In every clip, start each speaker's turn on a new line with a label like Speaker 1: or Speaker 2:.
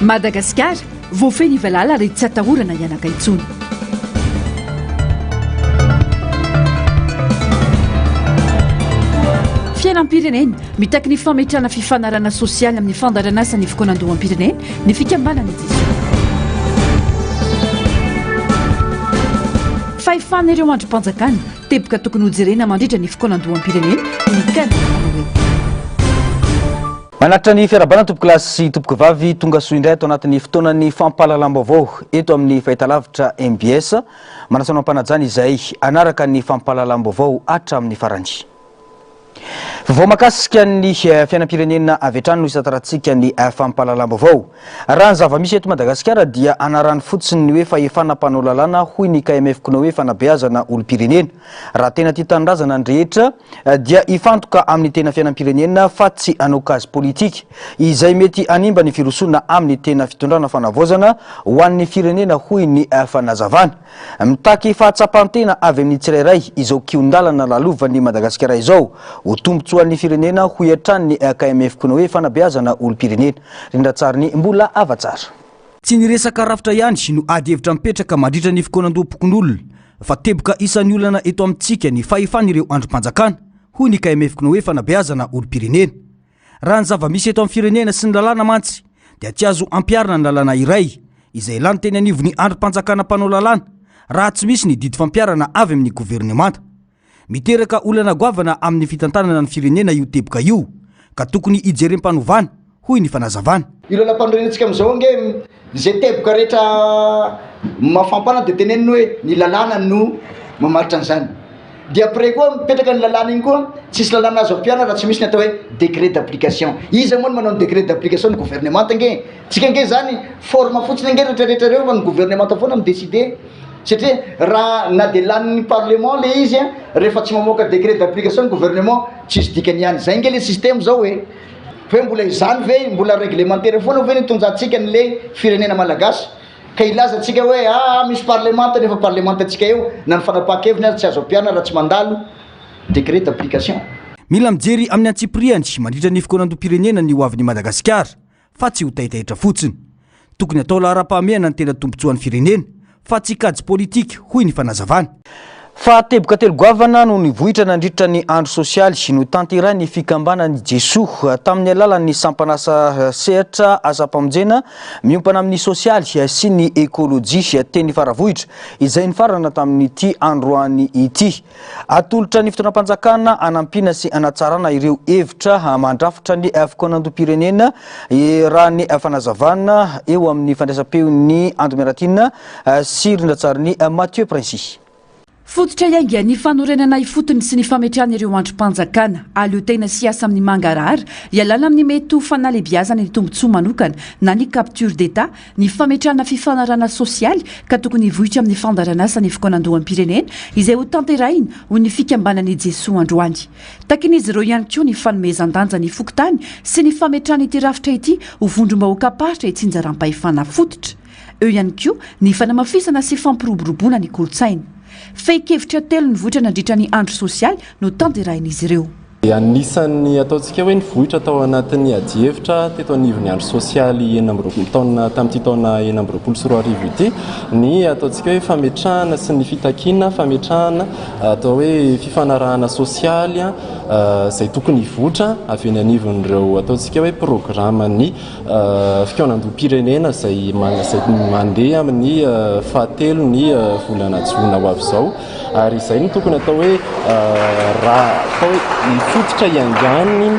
Speaker 1: Madagasikara, voafehy ny valala ary tsy atahorana hianaka intsony. Fiainam-pirenena, mitaky ny fametrahana fifanarahana sosialy amin'ny fandaharan'asan'ny fikaonandoham-pirenena ny fikambanana Jesoa. Fahefana ireo andrim-panjakana, teboka tokony hojerena mandritra ny fikaonandoham-pirenena ny KNOE.
Speaker 2: Manatitra ny fiarahabana tompokolahy sy tompokovavy tonga soa indray ato anatin'ny fotoanan'ny fampahalalam-baovao eto amin'ny fahitalavitra mbs. Manasa anao am-panajana izay hanaraka ny fampahalalam-baovao hatramin'ny farany. Vaovao mahakasika ny fiainam-pirenena avy hatrany no hisantarantsika ny fampahalalam-baovao. Raha ny zava-misy eto Madagasikara dia anarany fotsiny ny hoe fahefana mpanao lalàna hoy ny KMF Kinoe fanabeazana olom-pirenena. Raha tena tia tanindrazana ny rehetra dia hifantoka amin'ny tena fiainam-pirenena fa tsy hanao kajy politika izay mety hanimba ny firosoana amin'ny tena fitondrana fanavaozana ho an'ny firenena hoy ny fanazavana. Mitaky fahatsapan-tena avy amin'ny tsirairay izao kihon-dalana lalovan'i Madagasikara izao ho tombontsoan'ny firenena hoy hatrany ny KMF Konoe fanabeazana olom-pirenena. Rindran-tsariny Mbola Havatsara. Tsy ny resaka rafitra ihany no ady hevitra mipetraka mandritra ny fikaonandoham-pokonolona fa teboka isan'ny olana eto amintsika ny fahefan'ireo andrim-panjakana, hoy ny KMF Kinoe fanabeazana olom-pirenena. Raha ny zava-misy eto amin'ny firenena sy ny lalàna mantsy dia tsy azo ampiharina ny lalàna iray izay lany teny anivon'ny andrim-panjakana mpanao lalàna raha tsy misy ny didy fampiharana avy amin'ny governemanta. Miteraka olana goavana amin'ny fitantanana ny firenena io teboka io ka tokony hijerem-panovana, hoy ny fanazavana.
Speaker 3: Io lalam-panorenantsika amin'izao ange izay teboka rehetra mafampana dia teneniny hoe ny lalàna no mamaritra an'izany. Dia après koa mipetraka ny lalàna iny koa, tsisy lalàna azo ampiharina raha tsy misy ny atao hoe décret d'application. Iza moa no manao ny décret d'application? Ny gouvernemanta ange e. Tsika ange zany forme fotsiny ange rehetra rehetra reo fa ny gouvernemanta foana mi-decider. Satria raha na dia lanin'ny parlement le izy an, rehefa tsy mamoaka décret d'application ny gouvernement, tsisy dikany ihany. Zay nge le système zao e. Fa hoe mbola izany ve, mbola réglementaire foana ve ny itondrantsika an'le firenena malagasy? Ka hilaza tsika hoe aa misy parlemanta nefa parlemantantsika eo na ny fanapahan-keviny aza tsy azo ampiharina raha tsy mandalo décret d'application.
Speaker 2: Mila mijery amin'ny antsipiriany mandritra ny fikaonandoham-pirenena ny hoavin'i Madagasikara. fa tsy ho taitaitra fotsiny. Tokony atao laharam-pahamehana ny tena tombontsoan'ny firenena fa tsy kajy politika, hoy ny fanazavana. Fa teboka telo goavana no nivoitra nandritra ny andro sosialy notanterahin'ny fikambanan'i Jesoa tamin'ny alalan'ny sampan'asa sehatra asam-pamonjena miompana amin'ny sosialy sy ny ekolojia teny Faravohitra izay nifarana tamin'ity androany ity. Atolotra ny fitondram-panjakana hanampiana sy hanatsarana ireo hevitra mandrafitra ny fikaonandoham-pirenena raha ny fanazavana eo amin'ny fandraisam-peon'i Ando Miaratiana sy rindran-tsarin'i Mathieu Princi.
Speaker 1: Fototra iaingan'ny fanorenana ifotony sy ny fametrahana ireo andrim-panjakana hahaleo tena sy hiasa amin'ny mangarahara hialana amin'ny mety ho fanalebiazana ny tombontsoa manokana na ny capture d'Etat ny fametrahana fifanarahana sosialy ka tokony hivoitra amin'ny fandaharanasa ny fikaonandoham-pirenena izay ho tanterahina ho ny fikambanan'i Jesoa androany. Takin'izy ireo ihany koa ny fanomezan-danja ny fokontany sy ny fametrahana ity rafitra ity ho vondrom-bahoakam-paritra itsinjaram-pahefana fototra. Eo ihany koa ny fanamafisana sy fampiroboroboana ny kolontsaina. Fehin-kevitra telo nivoitra nandritra ny andro sosialy no tanterahin'izy ireo.
Speaker 4: Anisan'ny ataontsika hoe nivoitra tao anatin'ny adihevitra teto anivon'ny andro sosialy 26 taona tamin'ity taona 2026 ity ny ataontsika hoe fametrahana sy ny fitakiana fametrahana atao hoe fifanarahana sosialy izay tokony hivoitra avy eny anivon'ireo ataontsika hoe programan'ny Fikaonandoham-pirenena izay mandeha amin'ny fahatelo ny volana jona ho avy izao ary izay no tokony atao hoe raha atao hoe fototra iangan'ny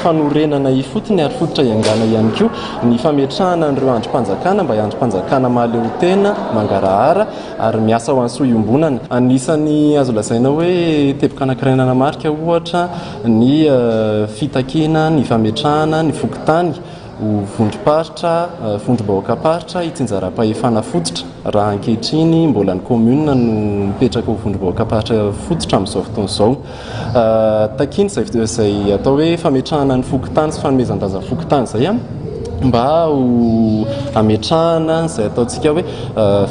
Speaker 4: fanorenana ifotony ary fototra iangana ihany koa ny fametrahana an'ireo andrim-panjakana mba andrim-panjakana mahaleo tena, mangarahara ary miasa ho an'ny soa iombonana. Anisan'ny azo lazaina hoe teboka anankiray nanamarika ohatra ny fitakiana ny fametrahana ny fokontany ho vondrom-paritra, vondrom-bahoakam-paritra itsinjaram-pahefana fototra, raha ankehitriny mbola ny commune no mipetraka ho vondrom-bahoakam-paritra fototra amin'izao fotoana izao. Takiana izay izay atao hoe fametrahana ny fokontany sy fanomezan-danja ny fokontany izay mba ho hametrahana izay ataontsika hoe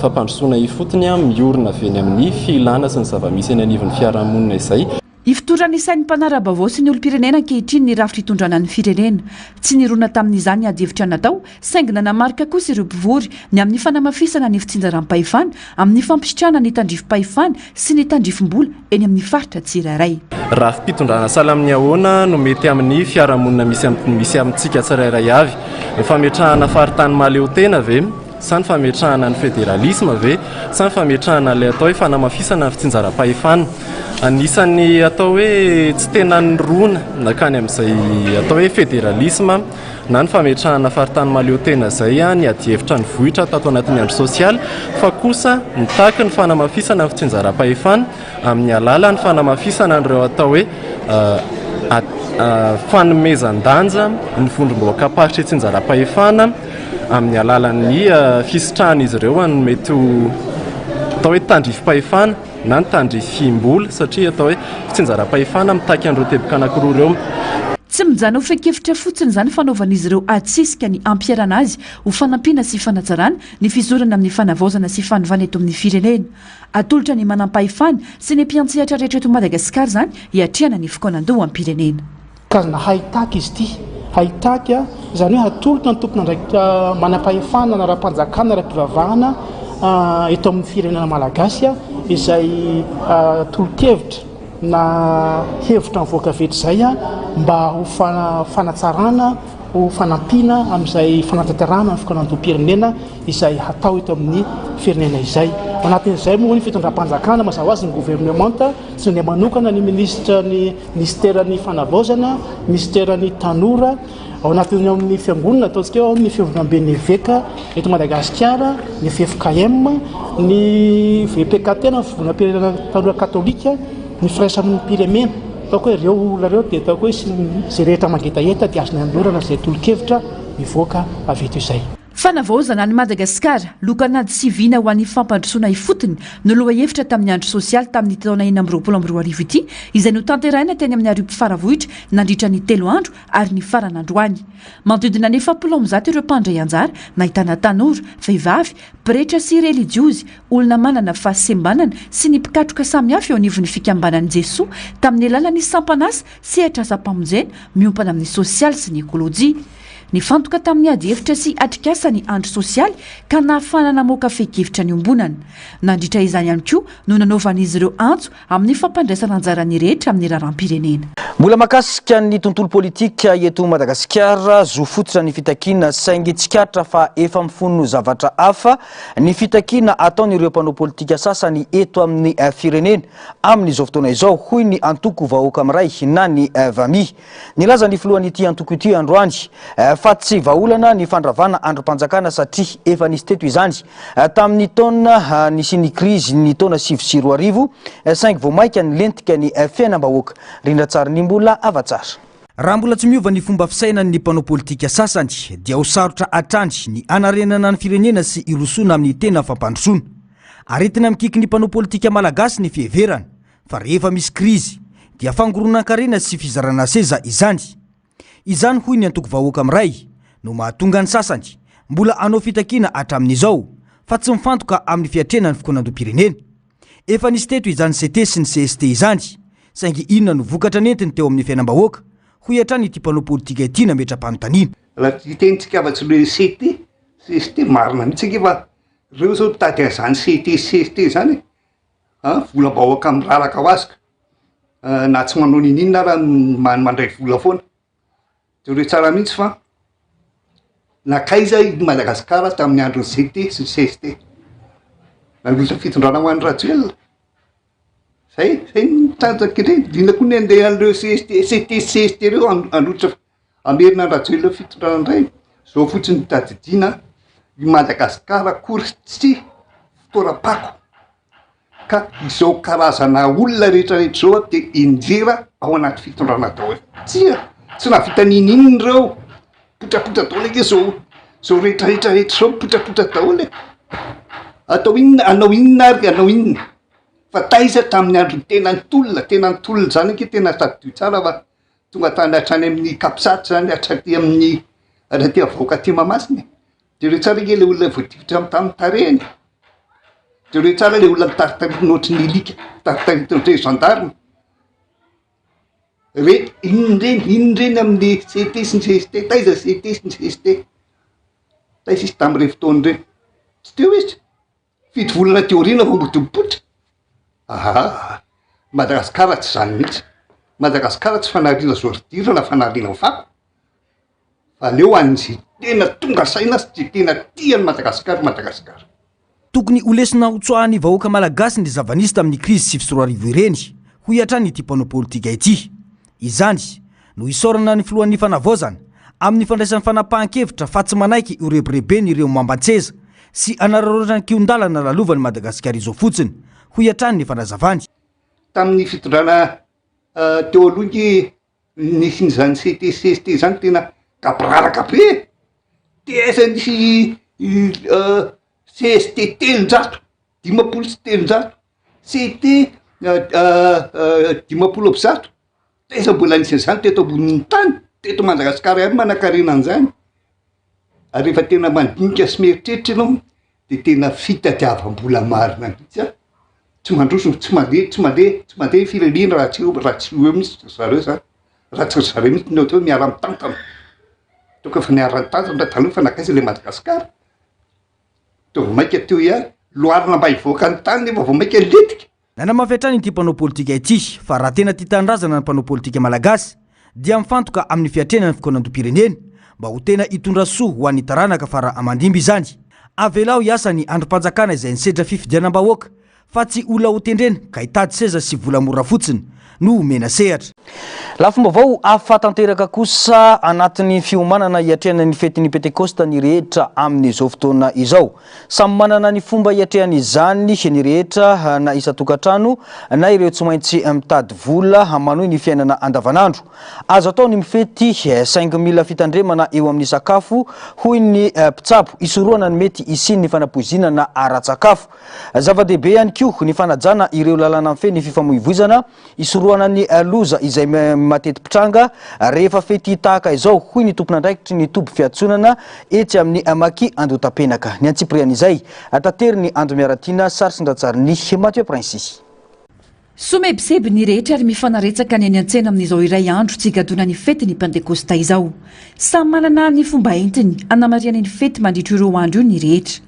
Speaker 4: fampandrosoana ifotony miorina avy eny amin'ny filana sy ny zava-misy eny anivon'ny fiarahamonina izay.
Speaker 1: Ifotoran'ny sain'ny mpanara-baovao sy ny olom-pirenena ankehitriny ny rafitra itondrana ny firenena. Tsy nirona tamin'izany ny adihevitra natao, saingy nanamarika kosa ireo mpivory ny amin'ny fanamafisana ny fitsinjaram-pahefana amin'ny fampisitrahana ny tandrifim-pahefana sy ny tandrifim-bola eny amin'ny faritra tsirairay.
Speaker 4: Rafi-pitondrana sahala amin'ny ahoana no mety amin'ny fiarahamonina misy misy amintsika tsirairay avy? Ny fametrahana faritany mahaleotena ve? Sa ny fametrahana ny federalisma ve? Sa ny fametrahana ilay atao hoe fanamafisana ny fitsinjaram-pahefana? Anisan'ny atao hoe tsy tena nirona nankany amin'izay atao hoe federalisma na ny fametrahana faritany mahaleotena izay ny adihevitra nivoitra tato anatin'ny andro sosialy fa kosa nitaky ny fanamafisana ny fitsinjaram-pahefana amin'ny alalan'ny fanamafisana an'ireo atao hoe fanomezan-danja ny vondrom-bahoakam-paritra itsinjaram-pahefana amin'ny alalan'ny fisitrahan'izy ireo an'ny mety ho atao hoe tandrifim-pahefana na ny tandrifim-bola satria atao hoe fitsinjaram-pahefana mitaky an'ireo teboka anankiroa ireo.
Speaker 1: Tsy mijanona ho fehin-kevitra fotsiny izany fanaovan'izy ireo adisisika ny hampiharana azy ho fanampiana sy fanatsarana ny fizorana amin'ny fanavaozana sy fanovana eto amin'ny firenena. Atolotra ny manampahefana sy ny mpiantsehatra rehetra eto Madagasikara izany hiatrehana ny fikaonandoham-pirenena.
Speaker 5: Karazana haitaky izy ity. Haitaky, izany hoe hatolotra ny tompon'andraikitra manampahefana na ara-panjakana na ara-pivavahana eto amin'ny firenena malagasy izay tolo-kevitra na hevitra mivoaka avy eto izay mba ho fanatsarana, ho fanampiana amin'izay fanatanterahana ny fikaonandoham-pirenena izay hatao eto amin'ny firenena izay. Ao anatin'izay moa ny fitondram-panjakana, mazava ho azy ny governemanta, sy ny manokana ny minisitra ny minisiteran'ny fanavaozana, minisiteran'ny tanora, ao anatin'ny ao amin'ny fiangonana ataontsika hoe ao amin'ny fivondronamben'ny eveka eto Madagasikara, ny ffkm, ny VPKT na ny fivondronam-pirenena tanora katolika, ny firaisamonim-pirenena. Ataoko hoe ireo olona ireo dia ataoko hoe sy izay rehetra mangetaheta dia azony anolorana izay tolo-kevitra mivoaka avy eto izay.
Speaker 1: Fanavaozana an'i Madagasikara, lokan'ady sy vina ho an'ny fampandrosoana ifotony no lohahevitra tamin'ny andro sosialy tamin'ity taona 2026 ity, izay notanterahina teny amin'ny Ariop Faravohitra nandritra ny telo andro ary nifarana androany. Manodidina ny 140 ireo mpandray anjara, nahitana tanora, vehivavy, pretra sy relijiozy, olona manana fahasembanana sy ny mpikatroka samihafa eo anivon'ny fikambanan'i Jesoa tamin'ny alalan'ny sampan'asa sehatr'asam-pamonjena miompana amin'ny sosialy sy ny ekolojia. Nifantoka tamin'ny adihevitra sy atrikasa ny andro sosialy ka nahafahana namoaka fehin-kevitra niombonana. Nandritra izany ihany koa no nanaovan'izy ireo antso amin'ny fampandraisana anjara ny rehetra amin'ny raharaham-pirenena.
Speaker 2: Mbola mahakasika ny tontolo politika eto Madagasikara, zo fototra ny fitakiana saingy tsikaritra fa efa mifono zavatra hafa ny fitakiana ataon'ireo mpanao politika sasany eto amin'ny firenena amin'izao fotoana izao, hoy ny antoko Vahoaka Miray na ny Vami. Nilaza ny filohan'ity antoko ity androany fa tsy vahaolana ny fandravana andrim-panjakana satria efa nisy teto izany tamin'ny taona nisian'ny krizy ny taona 2009 saingy vao mainka nilentika ny fiainam-bahoaka. Rindran-tsarin'Imbola Havatsara. Raha mbola tsy miova ny fomba fisainan'ny mpanao politika sasany dia ho sarotra hatrany ny hanarenana ny firenena sy hirosoana amin'ny tena fampandrosoana. Aretina mikiky ny mpanao politika malagasy ny fiheverana fa rehefa misy krizy dia fangoronan-karena sy fizarana seza izany. Izany hoy ny antoko Vahoaka Miray no mahatonga ny sasany mbola hanao fitakiana hatramin'izao fa tsy mifantoka amin'ny fiatrehana ny fikaonandoham-pirenena. Efa nisy teto izany CT sy ny cst izany saingy inona no vokatra nentiny teo amin'ny fiainam-bahoaka hoy hatrany ity mpanao politika ity nametra-panontaniana.
Speaker 6: Raha hitenitsika afa-tsy le CT, cst marina mihitsy ange fa reo zao mitady an'izany CT sy cst zany e. An, volam-bahoaka miraraka ho azy ka. Na tsy manao n'inon'inona ara mandray vola foana. Jereo tsara mihitsy fa nankaiza i Madagasikara tamin'ny andron'ny CT sy ny CST. Nanolotra fitondrana ho an'i Rajoelina. Zay, zay no tanjaka indrindra. Inona koa ny andeha an'ireo CST, CT sy CST ireo hanolotra hamerina an'i Rajoelina fitondrana indray. Zao fotsiny no tadidiana, i Madagasikara akory tsy fitoeram-pako. Ka izao karazana olona rehetra rehetra izao dia enjera ao anaty fitondrana daholo. Tsia, tsy nahavita n'inon'inona ireo. Mipotrapotra daholo ange izao izao rehetra rehetra rehetra izao mipotrapotra daholo e. Atao inona, hanao inona ary hanao inona? Fa taiza tamin'ny andron'ny tena nitolona, tena nitolona izany ange tena tadidio tsara fa tonga tany hatrany amin'ny capsat izany hatraty amin'ny hatraty amin'ny vahoaka aty Mahamasina e. Jereo tsara ange ilay olona voatifitra amin'ny tamin'ny tarehiny. Jereo tsara ilay olona nitaritaritina ohatry ny alika, nitaritaritina ohatry ny gendarme. Re, inona ireny, inona ireny amin'ny CT sy ny CST, taiza CT sy ny CST? Taiza izy tamin'ireny fotoana ireny? Tsy teo izy. Fito volana aty aoriana vao mody mipoitra. Aha, Madagasikara tsy izany mihitsy. Madagasikara tsy fanariana ordure na fanariana fako. Fa aleo an'izay tena tonga saina sy izay tena tia an'i Madagasikara Madagasikara.
Speaker 2: Tokony ho lesona hotsoahan'ny vahoaka malagasy ny zava-nisy tamin'ny krizy 2009 ireny, hoy hatrany ity mpanao politika ity. Izany no isaorana ny filohan'ny Fanavaozana amin'ny fandraisany fanapahan-kevitra fa tsy manaiky ho rebireben'ireo mamban-tseza sy hanararaotra ny kihon-dalana lalovan'i Madagasikara izao fotsiny, hoy hatrany ny fanazavany.
Speaker 6: Tamin'ny fitondrana teo aloha nge nisy an'izany CT CST izany tena gaboraraka be e! Taiza nisy CST 300, 350, CT 150, taiza mbola nisy an'izany teto ambonin'ny tany, teto Madagasikara ihany manankarena an'izany, ary rehefa tena mandinika sy mieritreritra ianao de tena fitadiavam-bola marina mihitsy an, tsy mandroso, tsy mandeha, tsy mandeha, tsy mandeha ny firenena raha tsy eo, raha tsy eo mihitsy ry zareo zany, raha tsy ry zareo mihitsy no atao hoe miara-mitantana, ataoko efa niara-nitantana taloha fa nankaiza le Madagasikara? Toa vao mainka teo ihany, loharana mba hivoaka ny tany nefa vao mainka nilentika.
Speaker 2: Nanamafy hatrany ity mpanao politika ity fa raha tena tia tanindrazana ny mpanao politika malagasy dia mifantoka amin'ny fiatrehana ny fikaonandoham-pirenena mba ho tena hitondra soa ho an'ny taranaka fara aman-dimby izany. Avelao hiasa ny andrim-panjakana izay nisedra fifidianam-bahoaka fa tsy olona hotendrena ka hitady seza sy vola mora fotsiny no homena sehatra. Lafim-baovao hafa tanteraka kosa anatin'ny fiomanana hiatrehana ny fetin'ny Pentekosta ny rehetra amin'izao fotoana izao. Samy manana ny fomba hiatrehany izany ny rehetra na isan-tokantrano na ireo tsy maintsy mitady vola manohy ny fiainana andavanandro. Azo atao ny mifety saingy mila fitandremana eo amin'ny sakafo hoy ny mpitsabo hisorohana ny mety hisian'ny fanapoizinana ara-tsakafo. Zava-dehibe ihany koa ny fanajana ireo lalàna mifehy ny fifamoivoizana hisorohana ny loza izay mateti-pitranga rehefa fety tahaka izao, hoy ny tompon'andraikitry ny toby fiantsonana etsy amin'ny Maki Andohatapenaka. Ny antsipirian'izay, taterin'i Ando Miaratiana, sary sy an-tsarin'i Mathieu Princy.
Speaker 1: Somebiseby ny rehetra ary mifanaretsaka ny eny an-tsena amin'izao iray andro tsy higadonan'ny fetin'ny Pantekosta izao. Samy manana ny fomba entiny hanamarihany ny fety mandritra io roa andro io ny rehetra.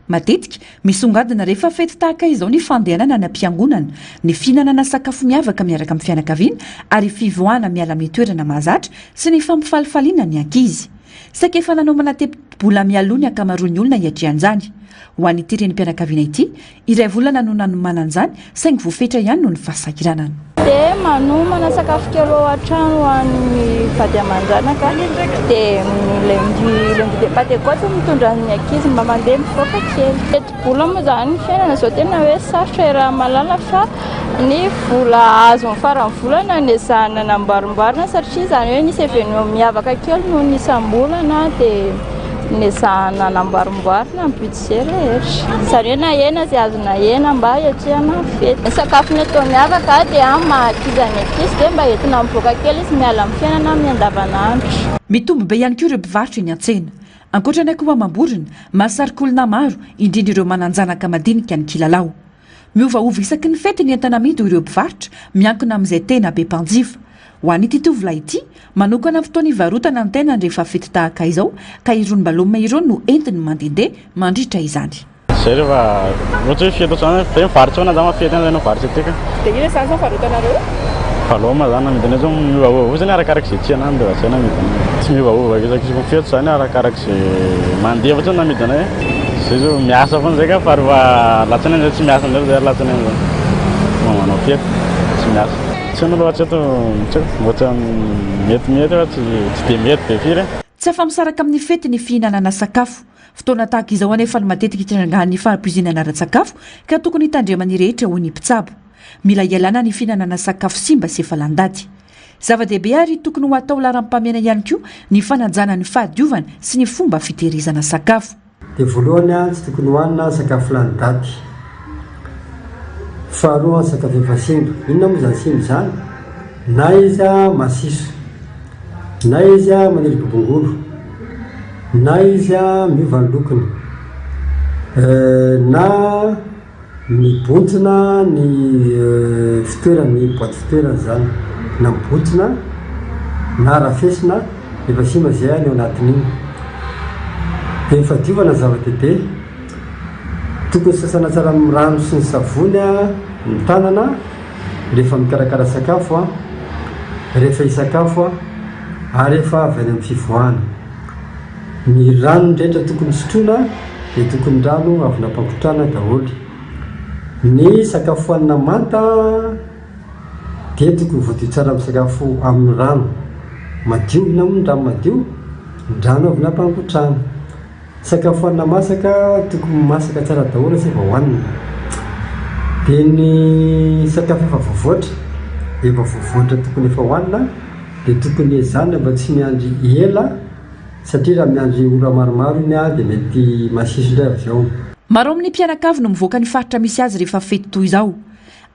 Speaker 1: Matetika, misongadina rehefa fety tahaka izao ny fandehanana any am-piangonana, ny fihinanana sakafo miavaka miaraka amin'ny fianakaviana ary fivoahana miala amin'ny toerana mahazatra sy ny fampifalifaliana ny ankizy. Saika efa nanomana teti-bola mialoha ny ankamaroan'ny olona hiatrehana izany. Ho an'ity renim-pianakaviana ity, Iray volana no nanomanana izany saingy voafetra ihany noho ny fahasahiranana.
Speaker 7: Dia manomana sakafo kely ao an-trano ho an'ny vady aman-janaka. Dia ny lundi, lundi de Pentecôte mitondra ny ankizy mba mandeha mivoaka kely. Teti-bola moa izany ny fiainana izao tena hoe sarotra iaraha-mahalala fa ny vola azo amin'ny faran'ny volana no ezahana namboarimboarina satria izany hoe nisy événement miavaka kely noho ny isam-bolana dia nezahana namboarimboarina ny budget. Izay rehetra. Izany hoe nahena izay azo nahena mba hiatrehana ny fety. Ny sakafo ny atao miavaka dia amin'ny maha ankizy ny ankizy dia mba entina mivoaka kely izy miala amin'ny fiainana amin'ny andavanandro.
Speaker 1: Mitombo be ihany koa ireo mpivarotra eny an-tsena. Ankoatra ny akoho amam-borona, mahasarika olona maro, indrindra ireo manan-janaka madinika ny kilalao. Miovaova isaky ny fety ny entana amidy hoy ireo mpivarotra, miankina amin'izay tena be mpanjifa. Ho an'ity tovolahy ity, manokana fotoana hivarotana ny tenany rehefa fety tahaka izao ka irony baloma irony no entiny mandehandeha mandritra izany.
Speaker 8: Zay rehefa ohatra hoe fety ohatr'izany zay mivarotra foana za ma fety any zay no mivarotra aty ka.
Speaker 9: Dia inona izany izao varotanareo?
Speaker 8: Baloma zany amidinay zao miovaova io zany arakarak'izay tiana any dia zay no amidinay. Tsy miovaova isaky ny fety zany arakarak'izay mandeha fotsiny no amidinay. Zay zao miasa foana zay ka fa rehefa alatsinainy zay tsy miasa indray zay alatsinainy zany. Vao manao fety tsy miasa. Tsy hainao aloha hatreto tsy haiko ohatran'ny metimety fa tsy tsy dia mety be firy e.
Speaker 1: Tsy afa-misaraka amin'ny fety ny fihinanana sakafo. Fotoana tahaka izao anefa no matetika itrangan'ny fahapoizinana ara-tsakafo ka tokony hitandreman'ny rehetra hoy ny mpitsabo. Mila ialana ny fihinanana sakafo simba sy efa lany daty. Zava-dehibe ary tokony ho atao laharam-pahamehana ihany koa ny fanajana ny fahadiovana sy ny fomba fitehirizana sakafo.
Speaker 10: Dia voalohany tsy tokony hohanina sakafo lany daty. Faharoa sakafo efa simba. Inona moa izany simba izany? Na izy masiso, na izy maniry bobongolo, na izy miova ny lokony, na Mibontsina ny fitoerany, ny boite fitoerany izany. na mibontsina na arafesina, efa simba izay ny ao anatin'iny. Dia ny fahadiovana no zava-dehibe. Tokony sasana tsara amin'ny rano sy ny savony ny tanana rehefa mikarakara sakafo, rehefa hisakafo ary rehefa avy any amin'ny fivoahana. Ny rano rehetra tokony sotroina dia tokony rano avy nampangotrahana daholo. Ny sakafo hohanina manta dia tokony voadio tsara amin'ny sakafo amin'ny rano madio. Inona moa ny rano madio? Ny rano avy nampangotrahana. Sakafo hanina masaka, tokony masaka tsara daholo zay vao hohanina. Dia ny sakafo efa voavoatra, efa voavoatra tokony efa hohanina dia tokony ezahina mba tsy miandry ela satria raha miandry ora maromaro iny dia mety masiso indray avy eo.
Speaker 1: Maro amin'ny mpianakavy no mivoaka ny faritra misy azy rehefa fety toy izao.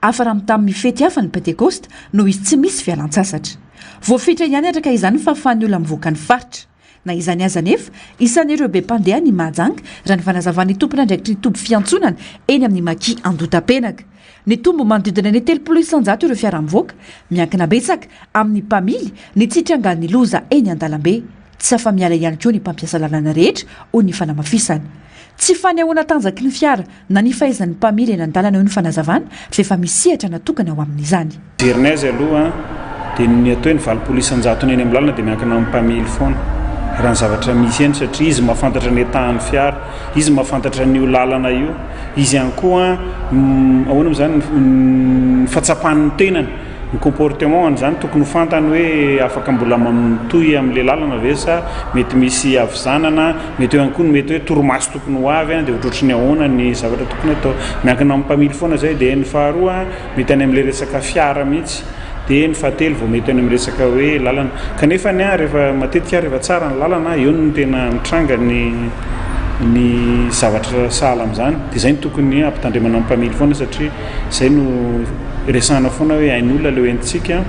Speaker 1: Hafa raha mitaha amin'ny fety hafa ny Pentekosta noho izy tsy misy fialan-tsasatra. Voafetra ihany araka izany ny fahafahan'ny olona mivoaka ny faritra. Na izany aza anefa, isan'ireo be mpandeha ny Mahajanga, raha ny fanazavan'ny tompon'andraikitry ny toby fiantsonana eny amin'ny Maki Andotapenaka. Nitombo manodidina ny 30% ireo fiara mivoaka, miankina betsaka amin'ny mpamily ny tsy hitrangan'ny loza eny an-dalambe. Tsy afa-miala ihany koa ny mpampiasa lalana rehetra, hoy ny fanamafisana. Tsy fanehoana tanjaky ny fiara na ny fahaizan'ny mpamily eny an-dalana io ny fanazavana fa efa misy sehatra natokana ho amin'izany.
Speaker 11: Jerena azy aloha dia ny atao hoe ny 80 isan-jatony eny amin'ny lalana dia miankina amin'ny mpamily foana raha ny zavatra misy eny satria izy mahafantatra ny tahan'ny fiara, izy mahafantatra an'io lalana io, izy ihany koa ahoana moa izany ny fahatsapan'ny tenany, ny comportement-ny izany tokony ho fantany hoe afaka mbola mitohy amin'ilay lalana ve sa mety misy havizanana, mety eo ihany koa ny mety hoe torimaso tokony ho avy dia ohatrohatry ny ahoana ny zavatra tokony atao. Miankina amin'ny mpamily foana izay. Dia ny faharoa mety any amin'ilay resaka fiara mihitsy, dia ny fahatelo vao mety any amin'ny resaka hoe lalana. Kanefa ny ahy rehefa matetika rehefa tsara ny lalana, eo no tena mitranga ny ny zavatra sahala amin'izany. Dia izay no tokony hampitandremana ny mpamily foana satria izay no resahana foana hoe ain'olona ilay hoentintsika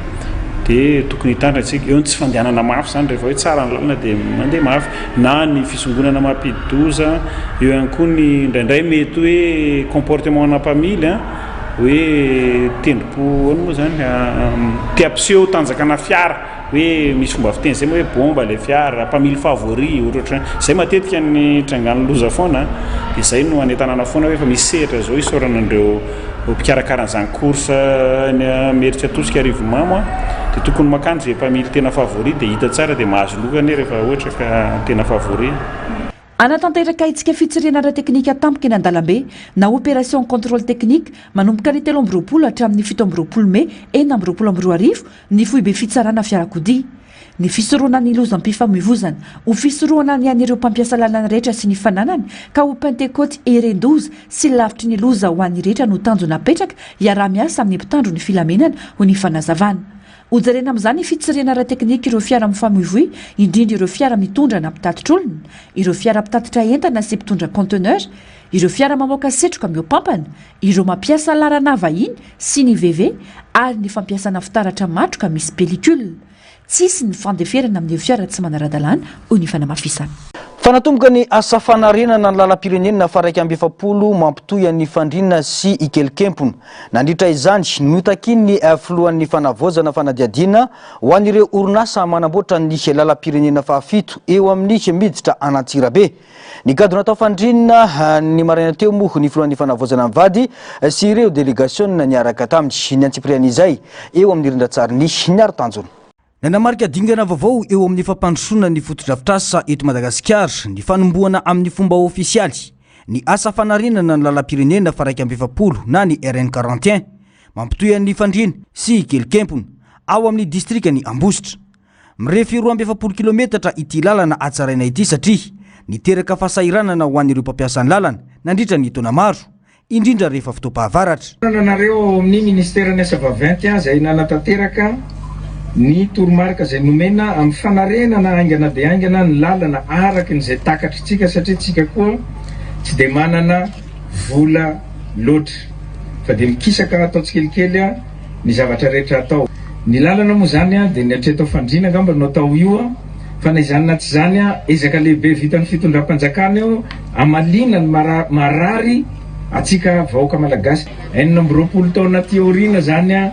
Speaker 11: dia tokony hitandrina isika. Eo ny tsy fandehanana mafy izany, rehefa hoe tsara ny lalana dia mandeha mafy, na ny fisongonana mampidi-doza, eo ihany koa ny indraindray mety hoe comportement ana mpamily an, hoe tendrom-po ahoana moa izany, te hampiseho tanjakana fiara, hoe misy fomba fiteny izay moa hoe bomba ilay fiara, mpamily favori, ohatrohatran'izany. Izay matetika ny itrangan'ny loza foana an, dia izay no anentanana foana hoe efa misy sehatra izao isaorana an'ireo mpikarakara an'izany course eny Imerintsiatosika Arivonimamo an, dia tokony makany izay mpamily tena favori dia hita tsara dia mahazo loka anie rehefa ohatra ka tena favori.
Speaker 1: Hanatanteraka hetsika fitsirihana ara-teknika tampoka eny an-dalambe na opération contrôle technique manomboka ny 23 hatramin'ny 27 mey 2026 ny foibe fitsarana fiarakodia. Ny fisorohana ny lozam-pifamoivozana, ho fisorohana ny an'ireo mpampiasa lalana rehetra sy ny fananany ka ho Pentekoty heren-doza sy lavitry ny loza ho an'ny rehetra no tanjona apetraka hiaraha-miasa amin'ny mpitandro ny filamenana, hoy ny fanazavana. Hojerena amin'izany ny fitsirihana ara-teknika ireo fiara mifamoivoy, indrindra ireo fiara mitondra na mpitatitra olona, ireo fiara mpitatitra entana sy mpitondra conteneur, ireo fiara mamoaka setroka mihoapampana, ireo mampiasa laharana vahiny sy ny VV ary ny fampiasana fitaratra matroka misy pellicule. Tsy hisy ny fandeferana amin'ireo fiara tsy manara-dalàna, hoy ny fanamafisana.
Speaker 2: Fa natomboka ny asa fanarenana ny lalam-pirenena faha 41 mampitohy an'i Fandriana sy Ikelikempona. Nandritra izany, notakian'ny filohan'ny fanavaozana fanadihadiana ho an'ireo orinasa manamboatra ny lalam-pirenena fahafito eo amin'ny miditra an'Antsirabe. Nigadona tao Fandriana ny maraina teo moa ny filohan'ny fanavaozana mivady sy ireo delegasiona niaraka taminy. Ny antsipirian'izay eo amin'ny rindran-tsarin'ny Niaro Tanjona. Nanamarika dingana vaovao eo amin'ny fampandrosoana ny fotodrafitrasa eto Madagasikara ny fanombohana amin'ny fomba ofisialy ny asa fanarenana ny lalam-pirenena faha 41 na ny RN 41 mampitohy an'i Fandriana sy Ikelikempona ao amin'ny distrikan'i Ambositra. Mirefy 42 kilometatra ity lalana hatsaraina ity satria niteraka fahasahiranana ho an'ireo mpampiasa ny lalana nandritra ny taona maro, indrindra rehefa fotoam-pahavaratra.
Speaker 12: Fisaorana anareo ao amin'ny Ministeran'ny Asa Vaventy izay nanatanteraka ny toromarika izay nomena amin'ny fanarenana haingana dia haingana ny lalana araka ny izay takatritsika satria tsika koa tsy dia manana vola loatra fa dia mikisaka atao tsikelikely ny zavatra rehetra atao. Ny lalana moa izany dia ny hatreto Fandriana angamba no atao io fa na izany na tsy izany ezaka lehibe vitan'ny fitondram-panjakana io hamaliana ny marary antsika vahoaka malagasy. 26 taona aty aoriana izany.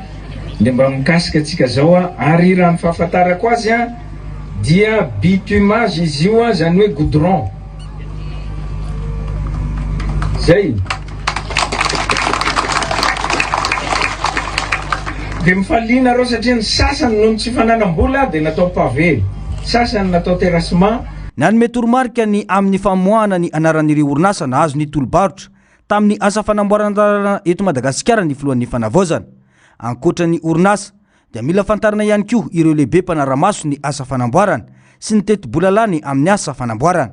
Speaker 12: Dia mba mikasika antsika zao a, ary raha ny fahafantarako azy a dia bitumage izy io a, zany hoe goudron. Zay. Dia mifalia nareo satria ny sasany noho ny tsy fananam-bola dia natao pavé, sasany natao terrassement.
Speaker 2: Nanome toromarika ny amin'ny famoahana ny anaran'ireo orinasa nahazo ny tolo-barotra tamin'ny asa fanamboaran-dalana eto Madagasikara ny filohan'ny Fanavaozana. Ankoatra ny orinasa dia mila fantarina ihany koa ireo lehibe mpanara-maso ny asa fanamboarana sy ny tetibola lany amin'ny asa fanamboarana.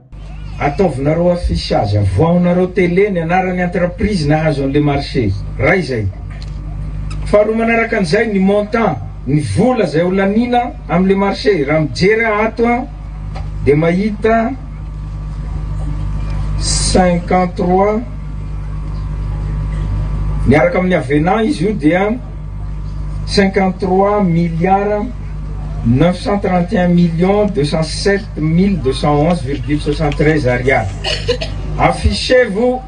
Speaker 12: Ataovinareo affichage, avoahonareo télé ny anaran'ny entreprise nahazo an'le marché. Ray izay. Faharoa manaraka an'izay ny montant, ny vola izay ho laniana amin'le marché. Raha mijery aho ato an, dia mahita 53 miaraka amin'ny avenant izy io dia 53 milliards 931 millions 207 mille 211 virgule 73 ariary. Affichevo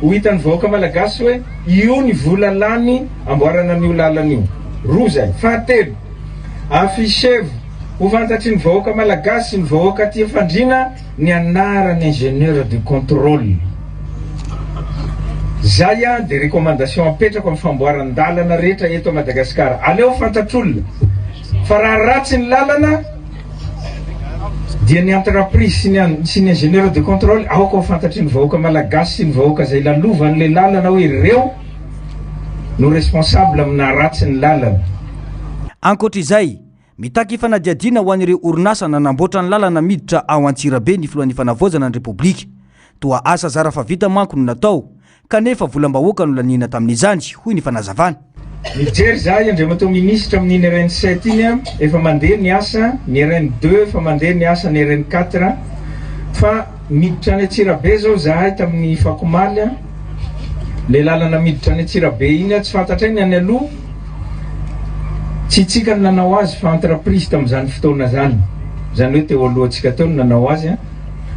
Speaker 12: ho hitan'ny vahoaka malagasy hoe io ny vola lany amboarana an'io lalana io. Roa zay. Fahatelo, affichevo ho fantatry ny vahoaka malagasy sy ny vahoaka aty Fandriana ny anaran'ny ingénieur de contrôle. Zay an de recommandation apetrako amin'ny famboaran-dalana rehetra eto Madagascar. Aleo fantatr'olona fa raha ratsy ny lalana dia ny entreprise sy ny sy ny ingénieur de contrôle aoka ho fantatry ny vahoaka malagasy sy ny vahoaka izay lalovan'ilay lalana hoe ireo no responsable amin'ny naharatsy ny lalana.
Speaker 2: Ankoatra izay, Mitaky fanadihadiana ho an'ireo orinasa nanamboatra ny lalana miditra ao Antsirabe ny filohan'ny Fanavaozana ny Repoblika. Toa asa zara fa vita manko no natao, kanefa volam-bahoaka no laniana tamin'izany, hoy ny fanazavana.
Speaker 12: Mijery izahay Andriamatoa Minisitra amin'iny RN sept iny a, efa mandeha ny asa, ny RN deux efa mandeha ny asa, ny RN quatre, fa miditra any Antsirabe izao izahay tamin'ny fakomaly a, le lalana miditra any Antsirabe iny a, tsy fantatray ny any aloha, Tsy tsika no nanao azy fa entreprise tamin'izany fotoana zany, zany hoe teo alohantsika teo no nanao azy an,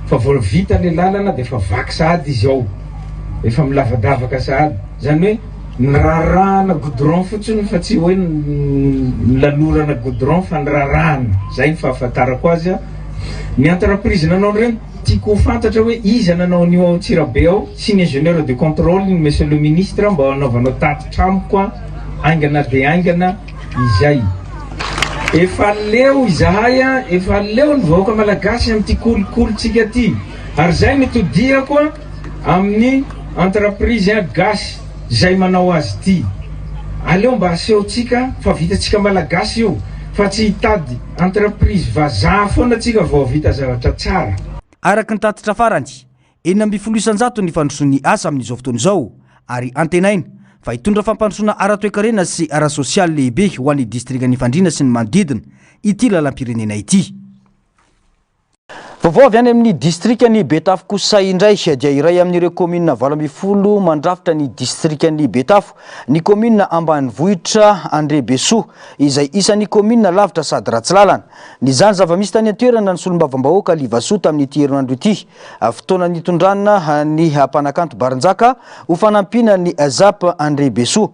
Speaker 12: fa vao vita le lalana dia efa vaky sahady izy ao, efa milavadavaka sahady, zany hoe nirarahana goudron fotsiny fa tsy hoe nilalorana goudron fa nirarahana, zay ny fahafantarako azy an, ny entreprise nanao an'ireny tiako ho fantatra hoe iza nanao an'io ao Antsirabe ao sy ny ingénieur de contrôle ny monsieur le ministre mba hanaovanao tatitra amiko an. Haingana dia haingana izay. Efa leo izahay a, efa leo ny vahoaka malagasy amin'ity kolikolintsika ity. Ary izay no todihako a amin'ny entreprise gasy izay manao azy ity. Aleo mba asehontsika fa vitantsika malagasy io fa tsy hitady entreprise vazaha foana tsika vao hahavita zavatra tsara.
Speaker 2: Araka ny tatitra farany, 16% ny fandrosoan'ny asa amin'izao fotoana izao ary antenaina fa hitondra fampandrosoana ara-toekarena sy ara-sosialy lehibe ho an'ny distrikan'i Fandriana sy ny manodidina ity lalam-pirenena ity. Vaovao avy any amin'ny distrikan'i Betafo kosa indray dia iray amin'ireo kaominina 18 mandrafitra ny distrikan'i Betafo ny kaominina ambanivohitra Andrebesoa izay isan'ny kaominina lavitra sady ratsy lalana. Nizaha ny zava-misy tany an-toerana ny solombavambahoaka Livasoa tamin'ity herinandro ity. Fotoana nitondrana ny mpanakanto Barinjaka ho fanampiana ny Zap Andrebesoa.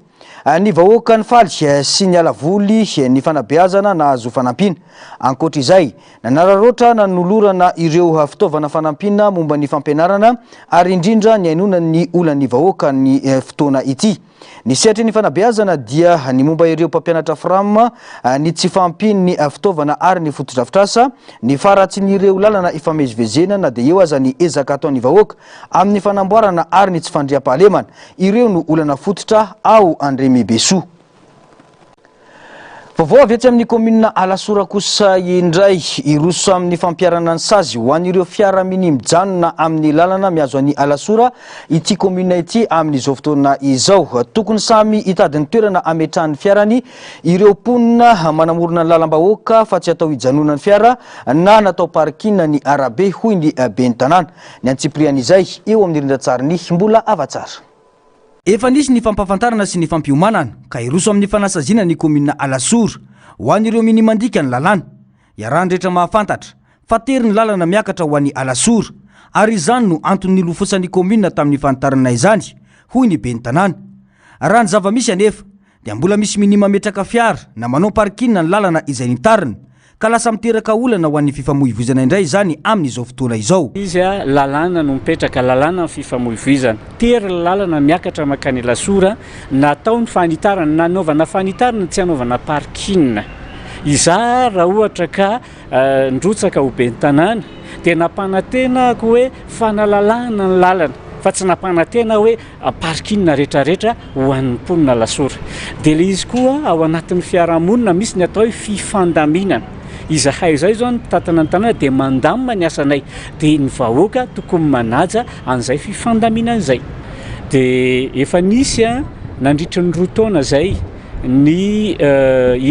Speaker 2: Ny vahoaka nifaly sy niala voly ny fanabeazana nahazo fanampiana. Ankoatra izay, nanararaotra nanolorana ireo fitaovana fanampiana momba ny fampianarana ary indrindra nihainoana ny olan'ny vahoaka ny fotoana ity. Ny sehatry ny fanabeazana dia ny momba ireo mpampianatra Fram, ny tsy fahampian'ny fitaovana ary ny fotodrafitrasa, ny faharatsian'ireo lalana ifamezivezena na dia eo aza ny ezaka ataon'ny vahoaka amin'ny fanamboarana ary ny tsy fandriampahalemana. Ireo no olana fototra ao Andremibesoa. Vaovao avy etsy amin'ny kaominina Alasora kosa indray, hiroso amin'ny fampiharana ny sazy ho an'ireo fiara minia mijanona amin'ny lalana mihazo an'i Alasora ity kaominina ity amin'izao fotoana izao. Tokony samy hitady ny toerana hametrahany ny fiarany ireo mponina manamorona ny lalam-bahoaka fa tsy atao hijanonan'ny fiara na natao parking ny arabe hoy ny ben'ny tanàna. Ny antsipirian'izay eo amin'ny rindran-tsarin'i Mbola Havatsara. Efa nisy ny fampahafantarana sy ny fampiomanana ka hiroso amin'ny fanasaziana ny kaominina Alasora ho an'ireo minia mandika ny lalàna. Iarahan'ny rehetra mahafantatra fa tery ny lalana miakatra ho an'i Alasora ary izany no antony nilofosan'ny kaominina tamin'ny fanitarana izany, hoy ny ben'ny tanàna. Raha ny zava-misy anefa. dia mbola misy minia mametraka fiara na manao parking ny lalana izay nitarina ka lasa miteraka olana ho an'ny fifamoivoizana indray izany amin'izao fotoana izao.
Speaker 13: Izy a, lalàna no mipetraka, lalàna ny fifamoivoizana. Tery ny lalana miakatra mankany Alasora, natao ny fanitarana, nanaovana fanitarana tsy hanaovana parking. Izaho raha ohatra ka Nirotsaka ho ben'ny tanàna dia nampanantena ako hoe fanalalahana ny lalana fa tsy nampanantena hoe parking retraretra ho an'ny mponina Alasora. Dia ilay izy koa ao anatin'ny fiarahamonina misy ny atao hoe fifandaminana. Izahay izay izao ny mpitantana ny tanàna dia mandamina ny asanay dia ny vahoaka tokony manaja an'izay fifandaminana izay. Dia efa nisy nandritry ny roa taona izay ny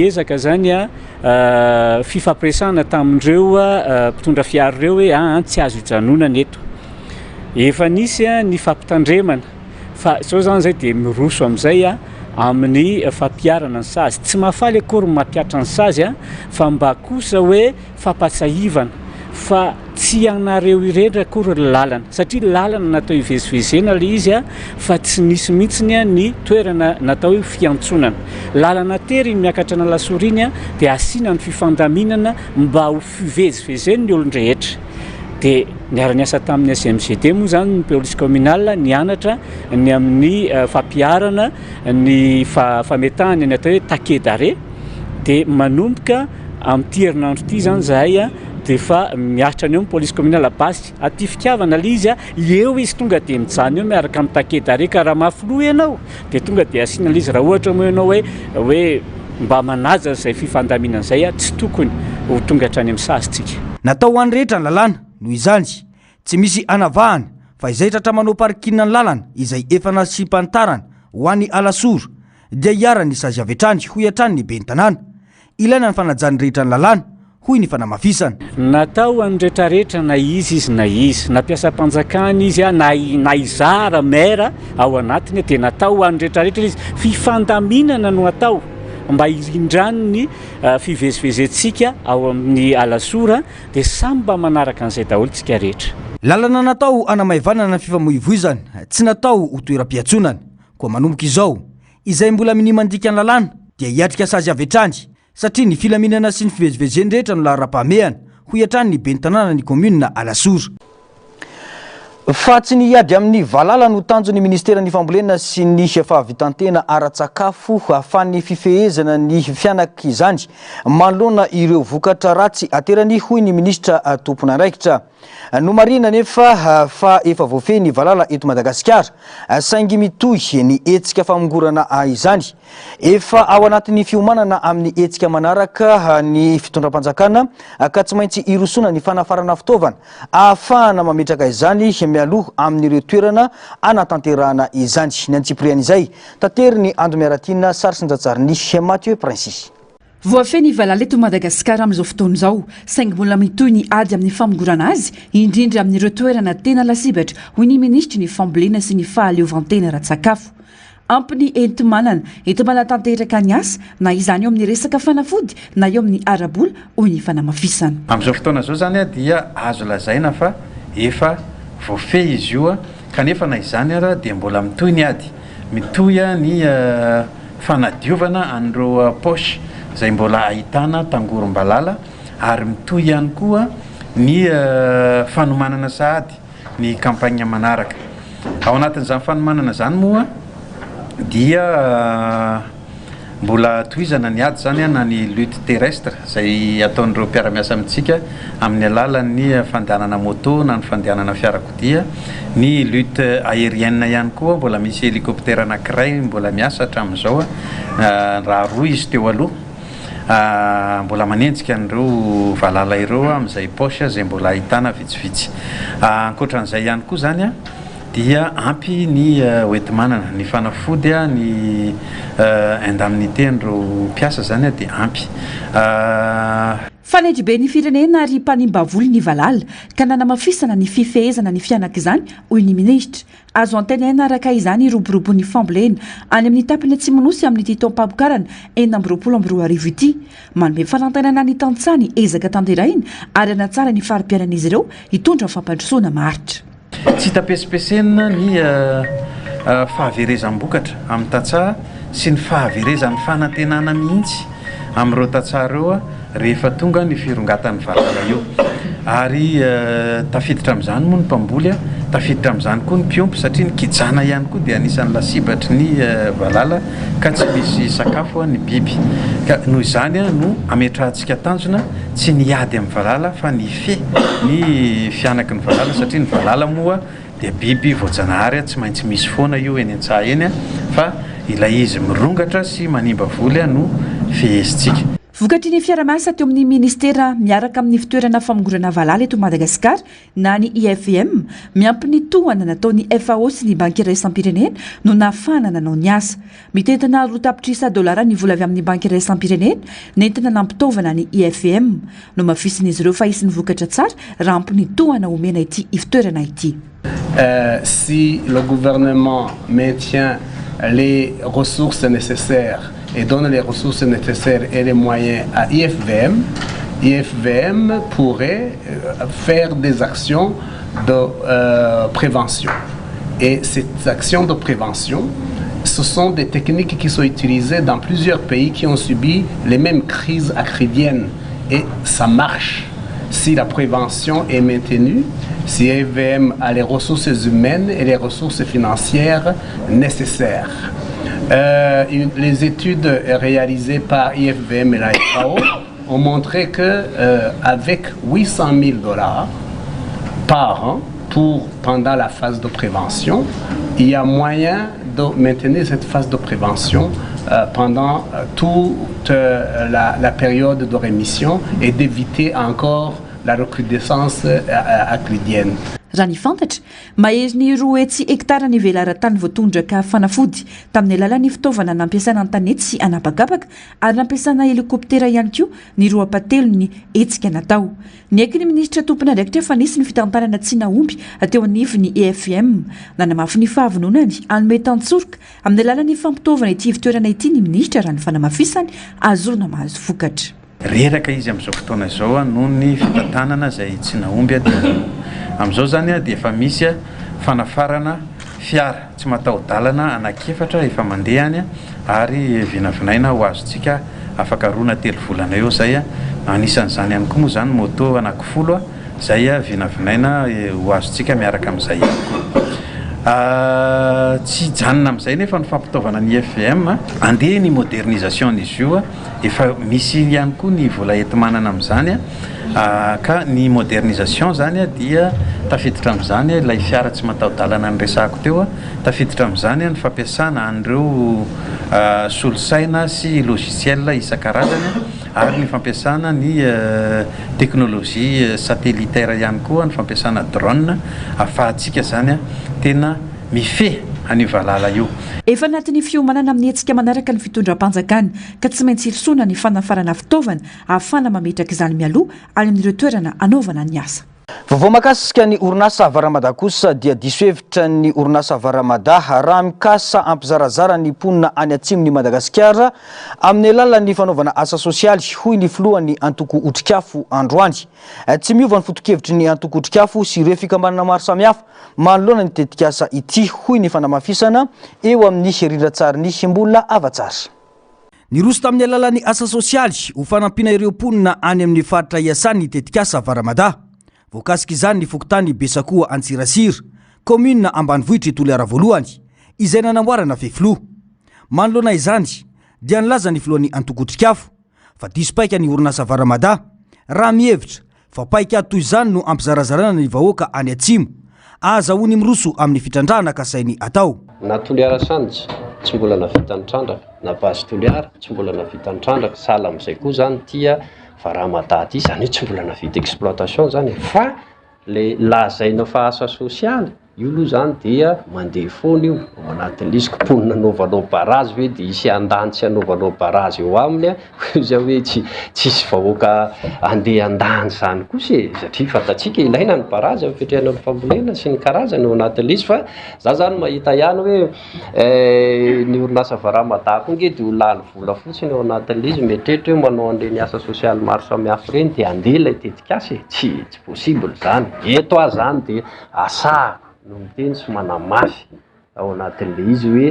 Speaker 13: ezaka izany fifampiresahana tamin'ireo mpitondra fiara ireo hoe aa tsy azo ijanonana eto. Efa nisy ny fampitandremana fa izao izany izay dia miroso amin'izay amin'ny fampiharana ny sazy. Tsy mahafaly akory ny mampihatra ny sazy fa mba kosa hoe fampahatsiahivana fa tsy anareo irery akory ny lalana satria lalana natao hivezivezena ilay izy fa tsy nisy mihitsy ny toerana natao hoe fiantsonana. Lalana tery iny miakatra an'Alasora iny dia asiana ny fifandaminana mba ho fivezivezen'ny olon-drehetra. Dia niara-niasa tamin'ny SMGD moa izany ny police communale nianatra ny amin'ny fampiharana ny fametahana ny atao hoe taquet d'arrêt dia manomboka Amin'ity herinandro ity izany izahay dia efa miaritra ny eo amin'ny police communale basy aty fitiavana ilay izy, eo izy tonga dia mijanona eo miaraka amin'ny taquet d'arrêt ka raha mafy loha ianao dia tonga dia asiana ilay izy raha ohatra moa ianao hoe hoe mba manaja izay fifandaminana izay tsy tokony ho tonga hatrany amin'ny sazy tsika.
Speaker 2: Natao ho an'ny rehetra ny lalàna, noho izany, tsy misy anavahana fa izay tratra manao parking ny lalana izay efa nasiam-panitarana ho an'i Alasora dia iharan'ny sazy avy hatrany, hoy hatrany ny ben'ny tanàna. Ilaina ny fanajan'ny rehetra ny lalàna, hoy ny fanamafisana.
Speaker 13: Natao ho an'ny retraretra na iza izy na iza, na mpiasam-panjakana izy na na iza maire ao anatiny dia natao ho an'ny retraretra izy. Fifandaminana no atao mba hirindran'ny fivezivezentsika ao amin'ny Alasora dia samy mba manaraka an'izay daholo tsika rehetra.
Speaker 2: Lalana natao hanamaivanana ny fifamoivoizana, tsy natao ho toeram-piantsonana. Koa manomboka izao, Izay mbola minia mandika ny lalàna dia hiatrika sazy avy hatrany satria ny filaminana sy ny fivezivezeny rehetra no laharam-pahamehana, hoy hatrany ny ben'ny tanànan'ny kaominina Alasora. Fa tsy ny hiady amin'ny valala no tanjon'ny minisiteran'ny fambolena sy ny fahavitan-tena ara-tsakafo fa ny fifehezana ny fianak'izany manoloana ireo vokatra ratsy aterany, hoy ny minisitra tompon'andraikitra. Nomarihina anefa fa efa voafehy ny valala eto Madagasikara, saingy mitohy ny hetsika famongorana izany. Efa ao anatin'ny fiomanana amin'ny hetsika manaraka ny fitondram-panjakana ka tsy maintsy hirosoana ny fanafarana fitaovana ahafahana mametraka izany mialoha amin'ireo toerana hanatanterahana izany. Ny antsipirian'izay, taterin'i Ando Miaratiana, sary sy an-tsarin'i Mathieu Princi.
Speaker 1: Voafehy ny valala eto Madagasikara amin'izao fotoana izao, saingy mbola mitohy ny ady amin'ny famongorana azy, indrindra amin'ireo toerana tena lasibatra, hoy ny minisitry ny Fambolena sy ny fahaleovantena ara-tsakafo. Ampy ny enti-manana, enti-manatanteraka ny asa, na izany eo amin'ny resaka fanafody na eo amin'ny ara-bola, hoy ny fanamafisana.
Speaker 14: Amin'izao fotoana izao izany dia azo lazaina fa efa voafehy izy io, kanefa na izany ara dia mbola mitohy ny ady. Mitohy ny fanadiovana an'ireo poches izay mbola ahitana tangorom-balala ary mitohy ihany koa ny fanomanana sahady ny campagne manaraka. Ao anatin'izany fanomanana izany moa dia mbola tohizana ny ady izany na ny lutte terrestre izay ataon'ireo mpiara-miasa amintsika amin'ny alalan'ny fandehanana moto na ny fandehanana fiarakodia, ny lutte aérienne ihany koa mbola misy hélicoptère anankiray mbola miasa hatramin'izao raha roa izy teo aloha mbola manenjika an'ireo valala ireo amin'izay poche izay mbola ahitana vitsivitsy. Ankoatran'izay ihany koa izany dia ampy ny hoenti-manana, ny fanafody, ny indemnité an'ireo mpiasa izany dia ampy.
Speaker 1: Fanetry be ny firenena ary mpanimba voly ny valala ka nanamafisana ny fifehezana ny fianak'izany, hoy ny minisitra. Azo antenaina araka izany hiroborobo ny fambolena any amin'ny tapany atsimo-nosy amin'ity taom-pamokarana 2026 ity. Manome fanantenana ny tantsaha ny ezaka tanterahina ary hanatsara ny fari-piainan'izy ireo hitondra fampandrosoana maharitra.
Speaker 14: Tsy hita pesipesenina ny fahaverezam-bokatra amin'ny tantsaha. sy ny fahaverezan'ny fanantenana mihitsy amin'ireo tantsaha ireo rehefa tonga ny firongatan'ny valala io. Ary tafiditra amin'izany moa ny mpamboly, tafiditra amin'izany koa ny mpiompy satria ny kijana ihany koa dia anisan'ny lasibatry ny valala ka tsy misy sakafo ny biby. Ka noho izany no ametrahantsika tanjona tsy ny hiady amin'ny valala fa ny hifehy ny fihanaky ny valala satria ny valala moa dia biby voajanahary tsy maintsy misy foana io eny an-tsaha eny fa ilay izy mirongatra sy manimba voly no fehezintsika.
Speaker 1: Vokatry ny fiarahamiasa teo amin'ny minisitera miaraka amin'ny fitoerana famongorana valala eto Madagasikara na ny IFVM, miampy ny tohana nataon'ny FAO sy ny Banky iraisam-pirenena no nahafahana nanao ny asa. Mitentina 2 tapitrisa dolara ny vola avy amin'ny Banky iraisam-pirenena nentina nampitaovana ny IFVM. Nomafisin'izy ireo fa hisy ny vokatra tsara raha ampy ny tohana omena ity ivotoerana ity.
Speaker 15: Si le gouvernement maintient les ressources nécessaires et donne les ressources nécessaires et les moyens à IFVM, IFVM pourrait faire des actions de prévention. Et ces actions de prévention, ce sont des techniques qui sont utilisées dans plusieurs pays qui ont subi les mêmes crises acridiennes. Et ça marche. Si la prévention est maintenue, si IFVM a les ressources humaines et les ressources financières nécessaires. Euh, les études réalisées par IFVM et la FAO ont montré que euh, avec 800 000 dollars par an pour pendant la phase de prévention, il y a moyen de maintenir cette phase de prévention euh, pendant toute la, la période de rémission et d'éviter encore la recrudescence acridienne.
Speaker 1: Raha ny fantatra, maherin'ny 200 hektara ny velaran-tany voatondraka fanafody tamin'ny alalan'ny fitaovana nampiasaina an-tanety sy an'habakabaka ary nampiasana helikoptera ihany koa ny roa ampahatelon'ny hetsika natao. Niaiky ny minisitra tompon'andraikitra fa nisy ny fitantanana tsy nahomby teo anivon'ny EFM. Nanamafy ny fahavononany hanome tantsoroka amin'ny alalan'ny fampitaovana ity ivontoerana ity ny minisitra raha ny fanamafisany ahazoana mahazo vokatra.
Speaker 14: Reraka izy amin'izao fotoana izao noho ny fitantanana izay tsy nahomby teo aloha. Amin'izao izany dia efa misy fanafarana fiara tsy mataho-dalana anankiefatra efa mandeha any ary vinavinaina ho azontsika afaka roa na telo volana eo izay. Anisan'izany ihany koa moa izany moto anankifolo izay vinavinaina ho azontsika miaraka amin'izay ihany koa. Tsy hijanona amin'izay nefa ny fampitaovana ny IFVM. Andeha ny modernisation-n'izy io. Efa misy ihany koa ny vola enti-manana amin'izany ka ny modernisation izany dia tafiditra amin'izany ilay fiara tsy mataho-dalana niresahako teo, tafiditra amin'izany ny fampiasana an'ireo solosaina sy logiciel isan-karazany ary ny fampiasana ny technologie satellitaire ihany koa, ny fampiasana drone ahafahantsika izany tena mifehy an'io valala io.
Speaker 1: Efa anatin'ny fiomanana amin'ny hetsika manaraka ny fitondram-panjakana ka tsy maintsy hirosoana ny fanafarana fitaovana ahafahana mametraka izany mialoha any amin'ireo toerana hanaovana ny asa.
Speaker 2: Vaovao mahakasika ny orinasa Varamada kosa dia diso hevitra ny orinasa Varamada raha mikasa hampizarazara ny mponina any atsimon'i Madagasikara amin'ny alalan'ny fanaovana asa sosialy, hoy ny filohan'ny antoko Otrikafo androany. Tsy miova ny foto-kevitry ny antoko Otrikafo sy ireo fikambanana maro samihafa manoloana ny tetikasa ity, hoy ny fanamafisana eo amin'ny rindran-tsarin'i Mbola Havatsara. Niroso tamin'ny alalan'ny asa sosialy ho fanampiana ireo mponina any amin'ny faritra iasany ny tetikasa Varamada. Voakasik'izany ny fokontany Besakoa Antsirasira, kaominina ambanivohitr'i Toliara voalohany, izay nanamboarana fefiloha. Manoloana izany dia nilaza ny filohan'ny antoko Otrikafo fa diso paika ny orinasa Varamada raha mihevitra fa paikady toy izany no hampizarazarana ny vahoaka any atsimo, ahazahoany miroso amin'ny fitrandrahana kasainy atao.
Speaker 16: Na Toliara Sands, tsy mbola nahavita nitrandraka, na Base Toliara, tsy mbola nahavita nitrandraka, sahala amin'izay koa izany ity Varamada ity, izany hoe tsy mbola nahavita exploitation izany e, fa ilay lazaina fa asa sosialy, Io aloha izany dia mandeha foana io ao anatin'ny izy, ko mponina anaovanao barazy ve dia hisy handany tsy hanaovanao barazy eo aminy an, hoy izy hoe tsy tsisy vahoaka handeha handany izany kosa e, satria fantatsika ilaina ny barazy amin'ny fiatrehana ny fambolena sy ny karazany ao anatin'ilay izy fa za zany mahita ihany hoe ny orinasa Varamada koa nge dia ho lany vola fotsiny ao anatin'ilay izy, mieritreritra hoe manao an'ireny asa sosialy maro samihafa ireny dia handeha ilay tetikasa e, tsy tsy possible izany, eto aho izany dia Asahako no miteny sy manamafy ao anatin'ilay izy hoe